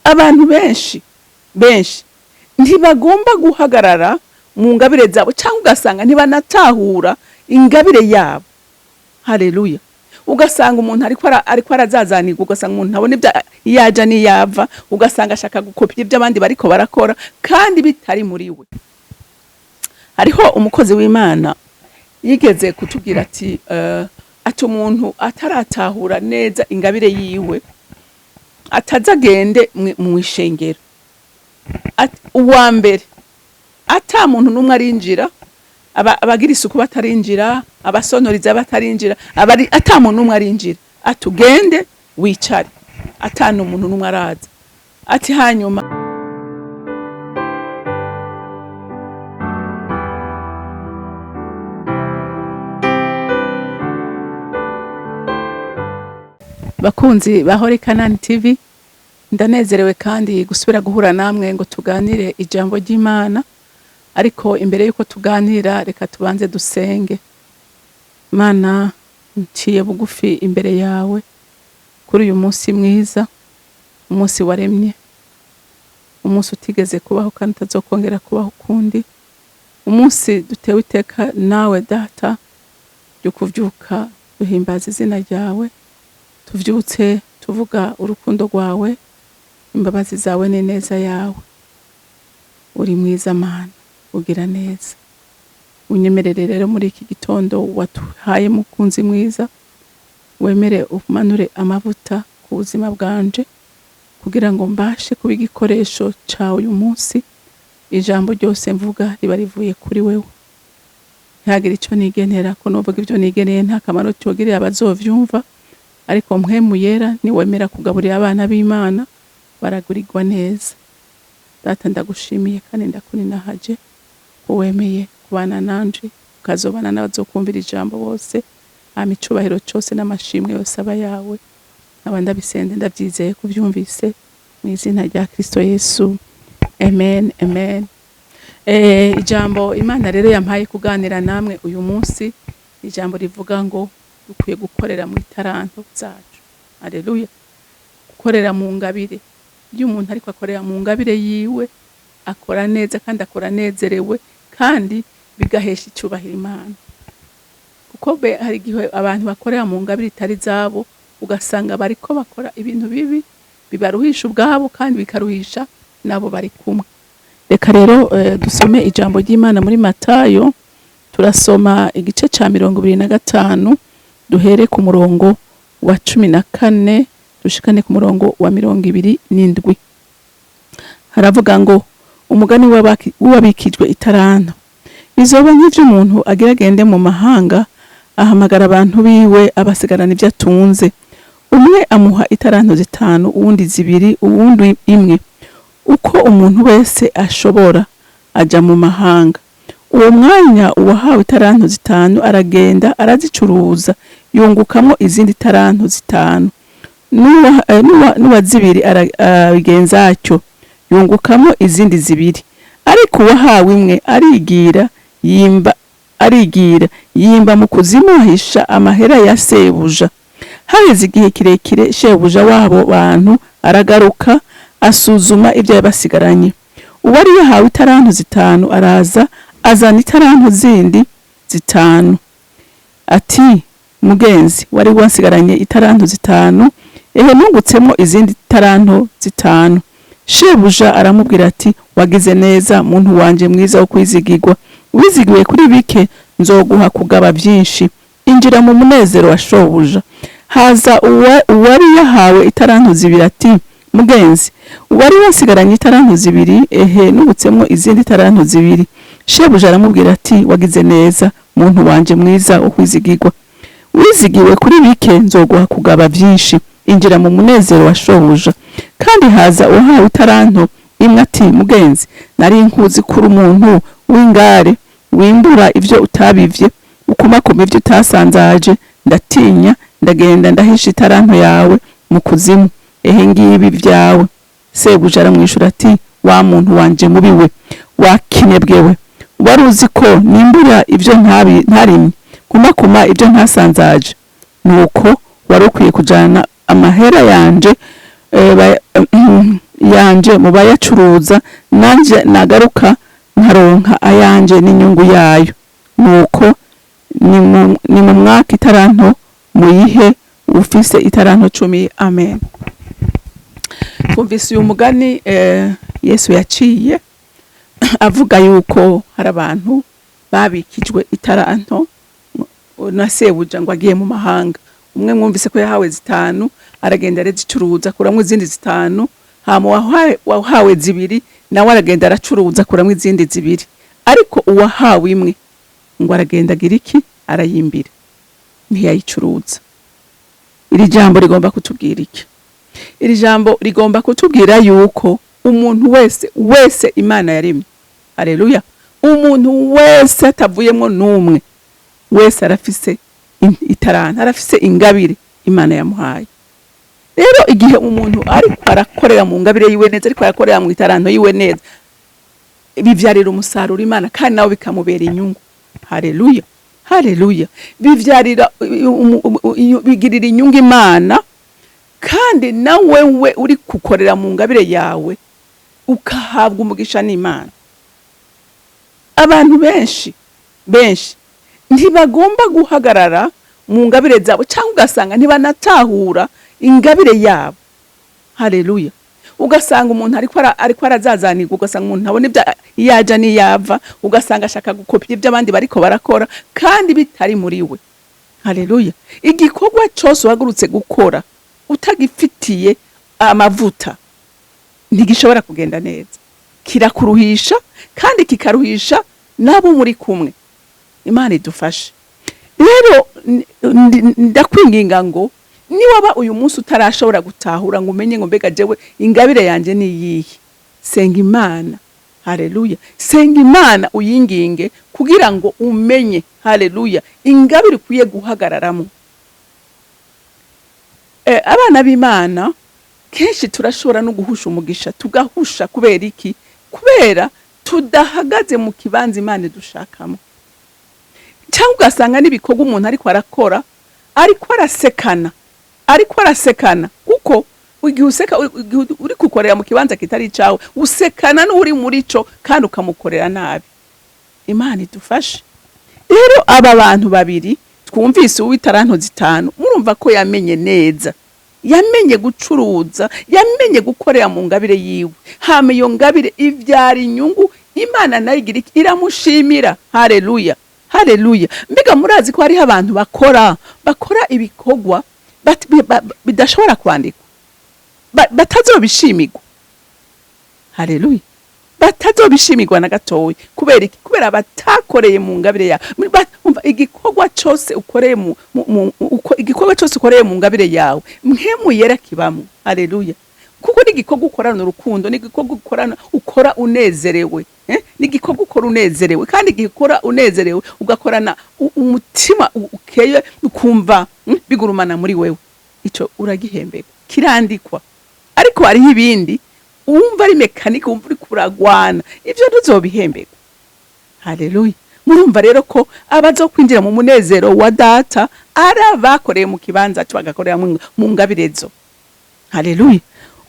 Abantu benshi benshi ntibagomba guhagarara mu ngabire zabo, cyangwa ugasanga ntibanatahura ingabire yabo. Haleluya! Ugasanga umuntu ariko arazazanirwa, ugasanga umuntu ntabona ibyo iyo aja n'iyava, ugasanga ashaka gukopya ibyo abandi bariko barakora kandi bitari muri we. Hariho umukozi w'Imana yigeze kutubwira ati umuntu ataratahura neza ingabire yiwe ataza agende mu ishengero. Ati, uwa mbere ata muntu n'umwe arinjira, abagira isuku batarinjira, abasonoriza batarinjira, abari ata muntu n'umwe arinjira, ati ugende wicare ata n'umuntu n'umwe araza. Ati hanyuma bakunzi ba Holy Canaan TV, ndanezerewe kandi gusubira guhura namwe ngo tuganire ijambo ry'Imana. Ariko imbere yuko tuganira, reka tubanze dusenge. Mana, nciye bugufi imbere yawe kuri uyu munsi mwiza, umunsi waremye, umunsi utigeze kubaho kandi utazokongera kubaho ukundi, umunsi dutewe iteka nawe Data ryo kuvyuka duhimbaza izina ryawe, tuvyutse tuvuga urukundo rwawe, imbabazi zawe n'ineza yawe. Uri mwiza Mana, ugira neza. Unyemerere rero muri iki gitondo watuhaye, mukunzi mwiza, wemere umanure amavuta ku buzima bwanje kugira ngo mbashe kuba igikoresho cawe uyu munsi. Ijambo ryose mvuga riba rivuye kuri wewe, ntihagire ico nigenera, ko novuga ibyo nigeneye nta kamaro cyogirira abazovyumva. Ariko Mpwemu Yera niwemera kugaburira abana b'Imana baragurirwa neza. Data, ndagushimiye kandi ndakuninahaje ko wemeye kubana nanje, ukazobana n'abazokumvira ijambo bose. Hama icubahiro cose n'amashimwe yose aba yawe. Nkaba ndabisenze ndabyizeye kubyumvise, mu izina rya Kristo Yesu, amen, amen. Ijambo Imana rero yampaye kuganira namwe uyu munsi, ijambo rivuga ngo dukwiye gukorera mu itaranto zacu. Haleluya! Gukorera mu ngabire. Iyo umuntu ariko akorera mu ngabire yiwe, akora neza kandi akora anezerewe, kandi bigahesha icyubahiro Imana. Kuko hari igihe abantu bakorera mu ngabire itari zabo, ugasanga bariko bakora ibintu bibi bibaruhisha ubwabo kandi bikaruhisha nabo bari kumwe. Reka rero dusome ijambo ry'Imana muri Matayo. Turasoma igice ca 25, duhere ku murongo wa 14 dushikane ku murongo wa 27. Haravuga ngo: umugani w'uwabikijwe itaranto. Bizoba nk'ivyo umuntu agira agende mu mahanga, ahamagara abantu biwe, abasigarana ibyo atunze. Umwe amuha itaranto 5, uwundi 2, uwundi 1, uko umuntu wese ashobora, aja mu mahanga. Uwo mwanya uwahawe itaranto 5 aragenda arazicuruza, yungukamwo izindi taranto 5. N'uwa 2 abigenza atyo, yungukamo izindi 2. Ariko uwahawe 1 arigira yimba mu kuzimu, ahisha amahera ya sebuja. Haheze igihe kirekire, shebuja w'abo bantu aragaruka, asuzuma ibyo yabasigaranye. Uwari yahawe itaranto 5 araza, azana itaranto zindi 5, ati: mugenzi, wari wasigaranye itaranto 5, ehe nungutsemo izindi taranto 5. Shebuja aramubwira ati: wagize neza, muntu wanje mwiza wo kwizigirwa, wizigiwe kuri bike, nzoguha kugaba byinshi, injira mu munezero wa shobuja. Haza uwari yahawe itaranto 2 ati: mugenzi, uwari wasigaranye itaranto 2, ehe nungutsemo izindi taranto 2. Shebuja aramubwira ati: wagize neza, muntu wanje mwiza wo kwizigirwa, wizigiwe kuri bike, nzoguha kugaba byinshi, injira mu munezero wa shobuja. Kandi haza uwahawe itaranto 1 ati: mugenzi, nari nkuzi kuri umuntu w'ingare, wimbura ivyo utabivye, ukumakuma ivyo utasanzaje, ndatinya, ndagenda ndahisha itaranto yawe mu kuzimu, ehe ngibi vyawe. Sebuja aramwishura ati: wa muntu wanje mubi we, wakinebwewe, wari uzi ko nimbura ivyo ntarimye, nkumakuma ibyo ntasanzaje, nuko wari ukwiye kujana amahera yanje yanje mu bayacuruza, nanje nagaruka nkaronka ayanje n'inyungu yayo. Nuko ni mu mwaka itaranto, muyihe ufise itaranto 10." Amen. Twumvise uyu mugani Yesu yaciye avuga yuko hari abantu babikijwe itaranto na sebuja ngo agiye mu mahanga. Umwe mwumvise ko yahawe 5, aragenda arazicuruza, akuramwo izindi 5. Hama wahawe 2 nawe aragenda aracuruza, akuramwo izindi 2. Ariko uwahawe imwe ngo aragenda agira iki? Arayimbira, ntiyayicuruza. Iri jambo rigomba kutubwira iki? Iri jambo rigomba kutubwira yuko umuntu wese wese Imana yaremye, haleluya, umuntu wese atavuyemwo n'umwe, wese arafise itaranto, arafise ingabire Imana yamuhaye. Rero igihe umuntu ariko arakorera mu ngabire yiwe neza, ariko arakorera mu itaranto yiwe neza, bivyarira umusaruro Imana kandi nawe bikamubera inyungu. Haleluya, haleluya. Bivyarira bigirira inyungu Imana, kandi nawe we uri gukorera mu ngabire yawe ukahabwa umugisha n'Imana. Abantu benshi benshi ntibagomba guhagarara mu ngabire zabo, cyangwa ugasanga ntibanatahura ingabire yabo. Haleluya. Ugasanga umuntu ariko arazazanirwa, ugasanga umuntu ntabona ibyo iyo aja n'iyava, ugasanga ashaka gukopya ibyo abandi bariko barakora kandi bitari muri we. Haleluya. Igikorwa cyose uhagurutse gukora utagifitiye amavuta ntigishobora kugenda neza, kirakuruhisha kandi kikaruhisha n'abo muri kumwe. Imana idufashe. Rero ndakwinginga ngo niwaba uyu munsi utarashobora gutahura ngo umenye ngo mbega jewe ingabire yanjye ni iyihe, senga Imana. Haleluya. Senga Imana uyinginge kugira ngo umenye, haleluya, ingabire ukwiye guhagararamo. Abana b'Imana, kenshi turashobora no guhusha umugisha, tugahusha. Kubera iki? Kubera tudahagaze mu kibanza Imana idushakamo, cyangwa ugasanga n'ibikorwa umuntu ariko arakora ariko arasekana, ariko arasekana, kuko igihe useka, igihe uri gukorera mu kibanza kitari icawe, usekana n'uri muri co kandi ukamukorera nabi. Imana idufashe. Rero aba bantu babiri twumvise, uw'itaranto 5, murumva ko yamenye neza, yamenye gucuruza, yamenye gukorera mu ngabire yiwe. Hama iyo ngabire ivyara inyungu, Imana nayo igira iki? Iramushimira. Haleluya, haleluya. Mbega murazi ko hariho abantu bakora ibikorwa bidashobora kwandikwa, batazobishimirwa? Haleluya. Batazobishimirwa na gatoya. Kubera iki? Kubera batakoreye mu ngabire yawe. Umva, igikorwa cose ukoreye mu, mu, mu uko, igikorwa cose ukoreye mu ngabire yawe, Mpwemu Yera kibamwo. Haleluya. Kuko n'igikorwa ukorana urukundo, n'igikorwa ukora unezerewe, eh? N'igikorwa ukora unezerewe, kandi igihe ukora unezerewe, ugakorana umutima ukeye, ukumva bigurumana muri wewe, ico uragihemberwa, kirandikwa. Ariko hariho ibindi wumva ari mécanique, wumva uri kuragwana, ivyo ntuzobihemberwa. Haleluya. Murumva rero ko abazokwinjira mu munezero wa Data ari abakoreye mu kibanza cyo, bagakorera mu ngabirezo. Haleluya.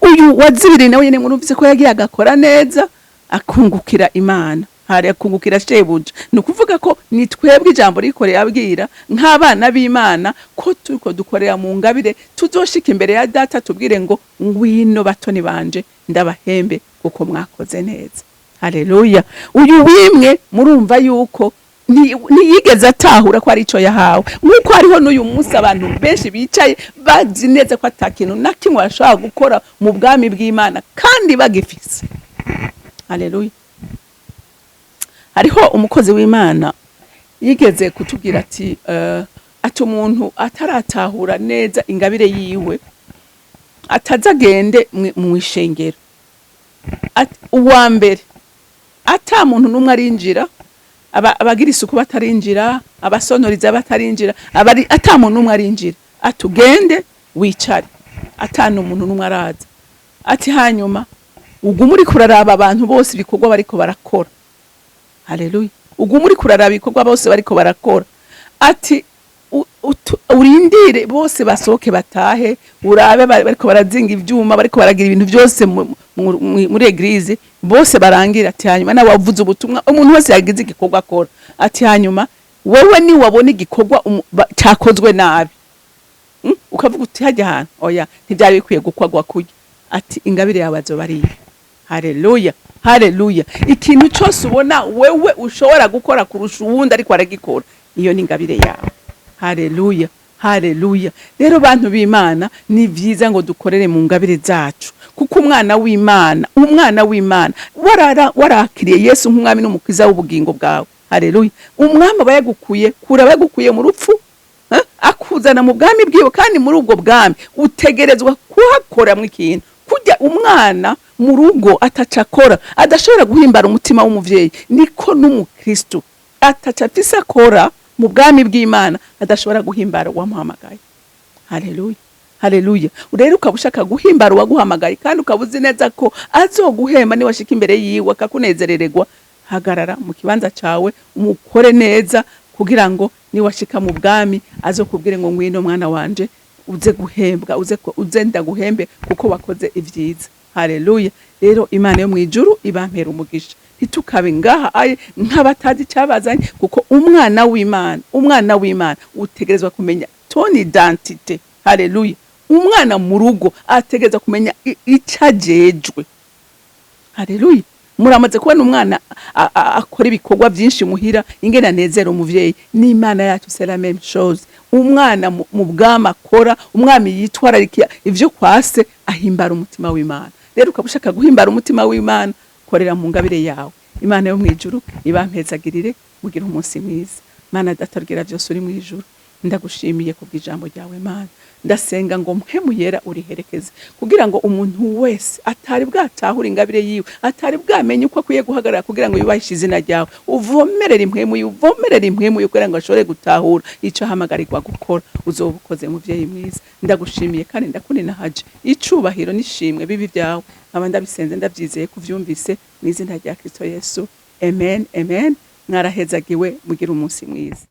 Uyu wa 2 nawe nyene murumvise ko yagiye agakora neza, akungukira Imana, hari akungukira shebuja. Ni ukuvuga ko ni twebwe ijambo rikoreye abwira nk'abana b'Imana ko turiko dukorera mu ngabire, tuzoshika imbere ya Data tubwire ngo: "Ngwino batoni banje, ndabahembe kuko mwakoze neza." Haleluya. Uyu wimwe murumva yuko ntiyigeze atahura ko ari ico yahawe, nk'uko hariho n'uyu munsi abantu benshi bicaye bazi neza ko ata kintu na kimwe bashobora gukora mu bwami bw'Imana kandi bagifise. Haleluya. Hariho umukozi w'Imana yigeze kutubwira ati umuntu ataratahura neza ingabire yiwe ataza agende mu ishengero. Ati, uwa mbere ata muntu n'umwe arinjira, abagira isuku batarinjira, abasonoriza batarinjira, abari ata muntu n'umwe arinjira, ati ugende wicare ata n'umuntu n'umwe araza. Ati hanyuma ugume uriko uraraba abantu bose ibikorwa bariko barakora. Haleluya. Ugume uriko uraraba ibikorwa bose bariko barakora. Ati Urindire bose basohoke batahe, urabe bariko barazinga ivyuma, bariko baragira ibintu byose muri église, bose barangira. Ati hanyuma nawe wavuze ubutumwa, umuntu wese yagize igikorwa akora. Ati hanyuma wewe ni wabona igikorwa cakozwe nabi, ukavuga uti hajya ahantu oya, ntibyari bikwiye gukorwa kurya. Ati ingabire yawe azoba ari iyo. Haleluya, haleluya! Ikintu cyose ubona wewe ushobora gukora kurusha uwundi ariko aragikora, iyo ni ingabire yawe. Haleluya, haleluya! Rero bantu b'Imana, ni byiza ngo dukorere mu ngabire zacu, kuko umwana w'Imana, umwana w'Imana, warakiriye Yesu nk'umwami n'umukiza w'ubugingo bwawe, haleluya, umwami aba yagukuye kure, aba yagukuye mu rupfu, akuzana mu bwami bwiwe. Kandi muri ubwo bwami utegerezwa kuhakoramwo ikintu. Kujya umwana mu rugo ataca akora adashobora guhimbara umutima w'umuvyeyi, niko n'umukristo ataca afise akora mu bwami bw'Imana adashobora guhimbara uwamuhamagaye. Haleluya, haleluya! Rero ukaba ushaka guhimbara uwaguhamagaye, kandi ukaba uzi neza ko azoguhemba niwashika imbere yiwe akakunezerererwa, hagarara mu kibanza cawe, umukore neza, kugira ngo niwashika mu bwami azokubwire ngo ngwino mwana wanje, uze guhembwa, uze ndaguhembe kuko wakoze ivyiza. Haleluya! Rero Imana yo mwijuru ibampera umugisha. Ntitukabe ngaha aye nk'abatazi icyabazanye, kuko umwana w'Imana, umwana w'Imana utegerezwa kumenya ton identité. Haleluya! Umwana mu rugo ategerezwa kumenya icyo ajejwe. Haleluya! Muramaze kubona umwana akora ibikorwa byinshi muhira, ingene anezera umuvyeyi. N'Imana yacu c'est la même chose. Umwana mu bwami akora, umwami yitwararika ivyo kwase, ahimbara umutima w'Imana. Rero ukaba ushaka guhimbara umutima w'Imana, korera mu ngabire yawe. Imana yo mwijuru ibampezagirire, mugire umunsi mwiza. Mana Data rugira byose uri mu ijuru, ndagushimiye kubw'ijambo ryawe. Mana, ndasenga ngo Mpwemu Yera uriherekeze, kugira ngo umuntu wese atari bwatahure ingabire yiwe, atari bwamenye uko akwiye guhagarara kugira ngo yubahishe izina ryawe, uvomerere impwemu yiwe, uvomerere impwemu yiwe kugira ngo ashobore gutahura icyo ahamagarirwa gukora. Uzoba ukoze, muvyeyi mwiza. Ndagushimiye kandi ndakuninahaje. Icubahiro n'ishimwe bibi byawe. Nkaba ndabisenze ndabyizeye kuvyumvise, mu izina rya Kristo Yesu, amen, amen. Mwarahezagiwe, mugire umunsi mwiza.